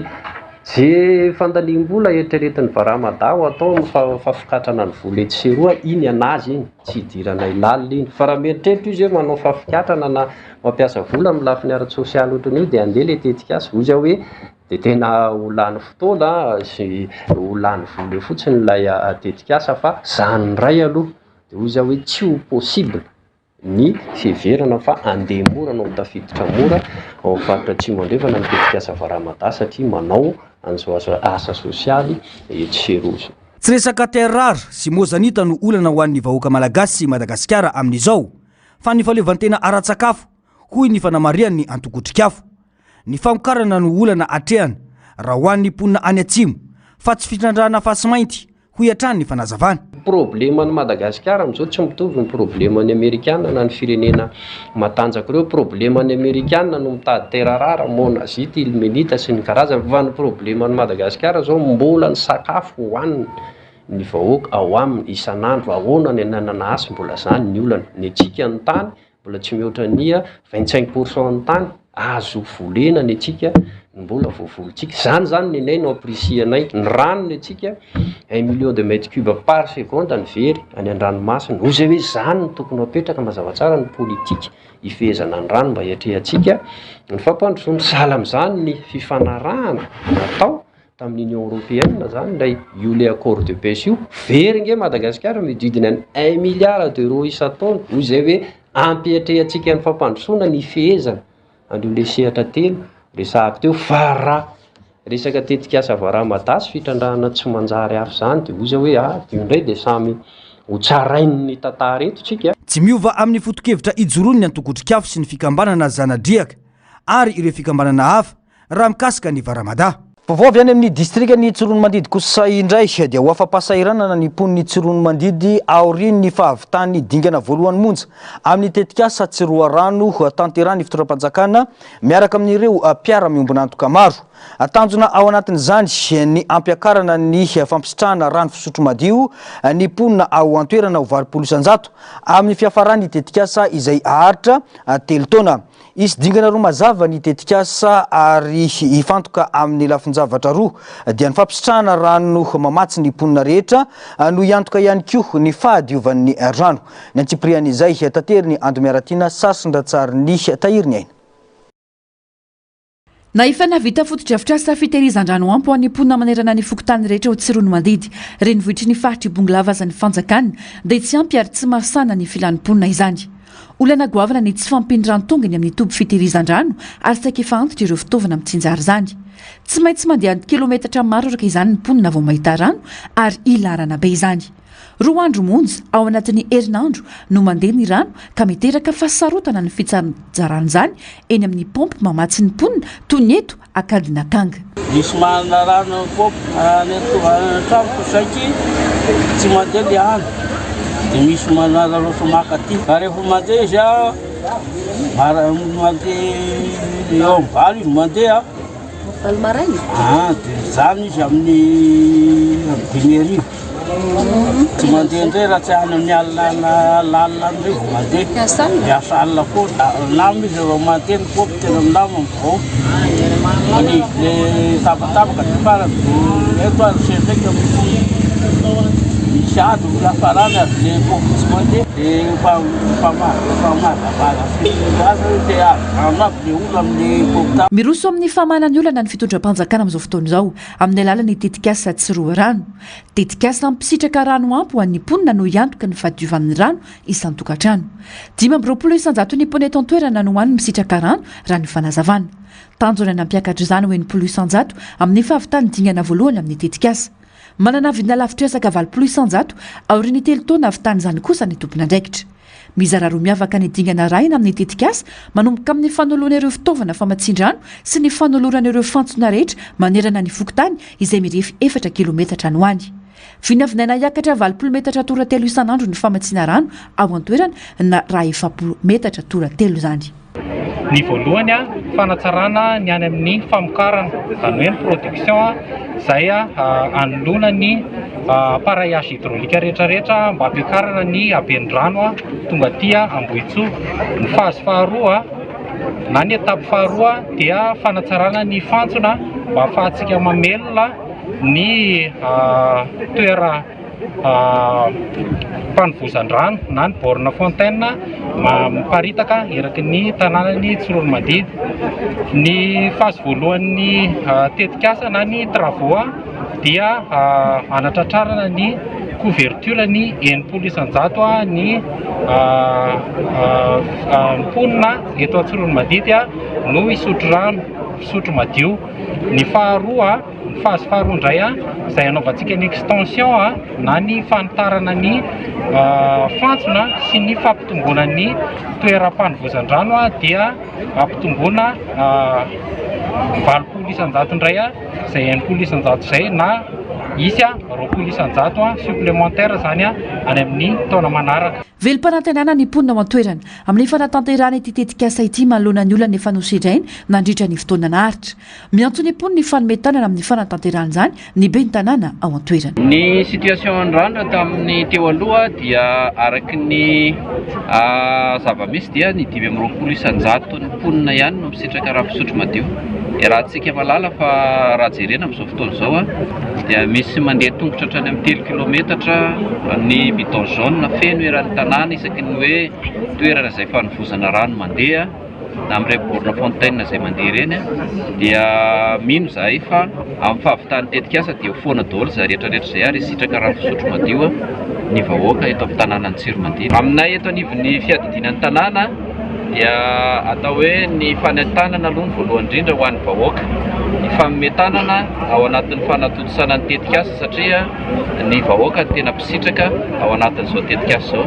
Speaker 16: Ze fandaniam-bola eritreretin'ny Varamada ho atao amin'ny fahafokatrana ny vola etsy sy eroa, iny an'azy iny, tsy idiranay lalina iny. Fa raha mieritreritra izy hoe manao fahafokatrana na mampiasa vola amin'ny lafiny ara-tsosialy ohatran'io dia handeha ilay tetikasa. Hoy aho hoe dia tena ho lany fotoana sy ho lany vola eo fotsiny ilay tetikasa fa zany indray aloha dia hoy aho hoe tsy ho possible. ny fiheverana fa handeha mora na ho tafiditra mora ao amin'ny faritra Atsimo Andrefana ny tetikasa Varamada satria manao an'izao asa asa sosialy etsy sy eroa izao.
Speaker 2: Tsy resaka terre rare sy mozanita no olana ho an'ny vahoaka malagasy sy Madagasikara amin'izao fa ny fahaleovantena ara-tsakafo, hoy ny fanamarihan'ny antoko Otrikafo. Ny famokarana no olana atrehana raha ho an'ny mponina any atsimo fa tsy fitrandrahana fasimainty, hoy hatrany ny fanazavana.
Speaker 16: Probleman'i Madagasikara amin'izao tsy mitovy ny probleman'ny Amerikana na ny firenena matanjaka ireo. Probleman'ny Amerikana no mitady terre rare, monazite, ilmenite sy ny karazany fa ny probleman'i Madagasikara izao mbola ny sakafo hohaniny ny vahoaka ao aminy isan'andro ahoana ny ananana hasy mbola zany ny olana. Ny antsika ny tany Mbola tsy mihoatra ny 25 pour cent ny tany azo volena ny antsika no mbola voavolintsika. Izany izany ny anay no ampirisihanay. Ny rano ny antsika un million de mètre cube par seconde ny very any an-dranomasina. Hoy izay hoe izany no tokony ho apetraka mazava tsara ny politika hifehezana ny rano mba hiatrehantsika ny fampandrosoana. Sahala amin'izany ny fifanarahana natao tamin'ny Union Européenne zany ilay io le accord de pêche io, very nge Madagasikara mihodidina ny un milliard d'euros isan-taona, hoy izay hoe ampiatrehantsika ny fampandrosoana ny fehezana an'ireo le sehatra telo resahako teo, fa raha resaka tetikasa Varamada sy fitrandrahana tsy manjary hafa izany de hoy izay hoe ah io indray de samy ho tsarain'ny tantara eto tsika.
Speaker 2: Tsy miova amin'ny foto-kevitra ijoroan'ny antoko Otrikafo sy ny fikambanana Zanadriaka ary ireo fikambanana hafa raha mikasika ny Varamada. Vaovao avy any amin'ny distrikan'i Tsiroanomandidy kosa indray dia ho afa-pahasahiranana ny mponin'i Tsiroanomandidy aorian'ny fahavitan'ny dingana voalohany monja amin'ny tetikasa Tsiroarano tanterahin'ny fitondram-panjakana miaraka amin'ireo mpiara-miombon'antoka maro. Tanjona ao anatin'izany ny hampiakarana ny fampisitrahana rano fisotro madio ny mponina ao an-toerana ho 80% amin'ny fiafaran'ny tetikasa izay haharitra telo taona. Hisy dingana roa mazava ny tetikasa ary hifantoka amin'ny lafin-javatra roa, dia ny fampisitrahana rano mamatsy ny mponina rehetra no hiantoka ihany koa ny fahadiovan'ny rano. Ny antsipirian'izay, taterin'i Ando Miaratiana Sasindratsarin'ny Tahiry ny Aina.
Speaker 1: Na efa nahavita fotodrafitrasa fitehirizan-drano ampy ho an'ny mponina manerana ny fokontany rehetra ao Tsiroanomandidy, renivohitry ny faritr'i Bongolava aza ny fanjakana, dia tsy ampy ary tsy mahasahana ny filan'ny mponina izany. Olana goavana ny tsy fahampian'ny rano tonga eny amin'ny toby fitehirizan-drano ary saika efa antitra ireo fitaovana mitsinjara izany. Tsy maintsy mandeha an-kilometatra maro araka izany ny mponina vao mahita rano ary ilarana be izany. Roa andro monja ao anatin'ny herinandro no mandeha ny rano ka miteraka fahasarotana ny fitsanjaran'izany eny amin'ny paompy mamatsy ny mponina toy ny eto Ankadinakanga.
Speaker 17: Misy manana rano amin'ny paompy any an-tranoko saiky tsy mandeha le any dia misy manararaotra maka aty. Fa rehefa mandeha izy mandeha eo amin'ny valo izy mandeha.
Speaker 18: Valo maraina?
Speaker 17: Ah, dia mijanona izy amin'ny 35. Tsy mandeha indray raha tsy any amin'ny alina alina any indray vao mandeha.
Speaker 18: Miasa alina?
Speaker 17: Miasa alina foana. Milamina izy vao mandeha ny paompy tena milamina vao. Fa le izy le tapatapaka dia farany dia eto ary sendra misy misy ady ho fiafarany ary le paompy tsy mandeha. Dia efa efa efa mazavaza sy aza hoe te hahazo rano aby le olona amin'ny paompy.
Speaker 1: Miroso amin'ny famahana ny olana ny fitondram-panjakana amin'izao fotoana izao amin'ny alalan'ny tetikasa Tsiroarano. Tetikasa mpisitraka rano ampy ho an'ny mponina no hiantoka ny fahadiovan'ny rano isan-tokantrano. 25 isan-jaton'ny mponina eto an-toerana no hany misitraka rano raha ny fanazavana. Tanjona ny hampiakatra izany ho 60% amin'ny fahavitan'ny dingana voalohany amin'ny tetikasa. Manana vina lavitr'ezaka 80% aorian'ny telo taona havitan'izany kosa ny tompon'andraikitra. Mizara roa miavaka ny dingana arahina amin'ny tetikasa, manomboka amin'ny fanoloana ireo fitaovana famatsian-drano sy ny fanolorana ireo fantsona rehetra manerana ny fokontany izay mirefy efatra kilometatra any ho any. Vinavinaina hiakatra 80 metatra tora telo isan'andro ny famatsiana rano ao an-toerana na raha 40 metatra tora telo izany.
Speaker 19: Ny voalohany, fanatsarana ny any amin'ny famokarana, izany hoe ny production izay anoloana ny appareillage hydraulique rehetrarehetra mba hampiakarana ny haben'ny rano tonga aty Ambohitsoa. Ny phase faharoa na ny étape faharoa dia fanatsarana ny fantsona mba ahafahantsika mamelona ny toera fanovozan-drano na ny borne fontaine miparitaka eraky ny tanànan'i Tsiroanomandidy. Ny phase voalohan'ny tetikasa na ny travaux dia hanatratrarana ny couverture ny 60% ny mponina eto Antsiroanomandidy no hisotro rano fisotro madio. Ny faharoa, ny phase faharoa indray izay hanaovantsika ny extension na ny fanitarana ny fantsona sy ny fampitomboana ny toeram-panovozan-drano dia ampitomboana 80% indray izay 60% izay na hisy 20% supplémentaire izany any amin'ny taona manaraka.
Speaker 1: Velom-panantenana ny mponina ao an-toerana amin'ny fanatanterahana ity tetikasa ity manoloana ny olana efa nosedrainy nandritra ny fotoana naharitra. Miantso ny mponina hifanome tanana amin'ny fanatanterahana izany ny ben'ny tanàna ao an-toerana.
Speaker 18: Ny situation an-drano tamin'ny teo aloha dia araky ny zava-misy dia ny 25 ny mponina ihany no misitraka rano fisotro madio. Iarahantsika mahalala fa raha jerena amin'izao fotoana izao dia misy mandeha tongotra hatrany amin'ny telo kilometatra ny bidon jaune feno eran'ny tanàna isaky ny hoe toerana izay fanovozana rano mandeha na amin'ireny borne fontaine izay mandeha ireny dia mino izahay fa amin'ny fahavitan'ny tetikasa dia ho foana daholo izay rehetra rehetra izay ary hisitraka rano fisotro madio ny vahoaka eto amin'ny tanànan'i Tsiromandidy. Aminay eto anivon'ny fiadidiana ny tanàna dia atao hoe ny fanentanana aloha ny voalohany indrindra ho an'ny vahoaka, ny fanome tanana ao anatin'ny fanatontosana ny tetikasa satria ny vahoaka no tena mpisitraka ao anatin'izao tetikasa izao.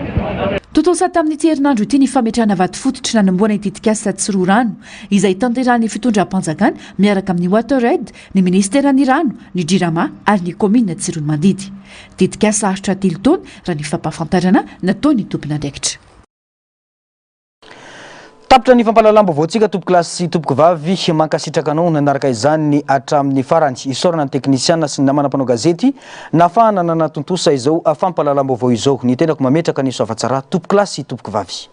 Speaker 1: Tontosa tamin'ity herinandro ity ny fametrahana vatofototra nanombohana ny tetikasa Tsiroa Rano, izay tanterahin'ny fitondram-panjakana miaraka amin'ny WaterAid, ny minisiteran'ny Rano, ny Jirama ary ny kaominina Tsiroanomandidy. Tetikasa haharitra telo taona raha ny fampahafantarana nataon'ny tompon'andraikitra.
Speaker 2: Tapitra ny fampahalalam-baovaontsika tompokolahy sy tompokovavy, mankasitraka anao nanaraka izany hatramin'ny farany. Isaorana ny teknisiana sy ny namana mpanao gazety nahafahana nanatontosa izao fampahalalam-baovao izao. Ny tenako mametraka ny soavatsara tompokolahy sy tompokovavy.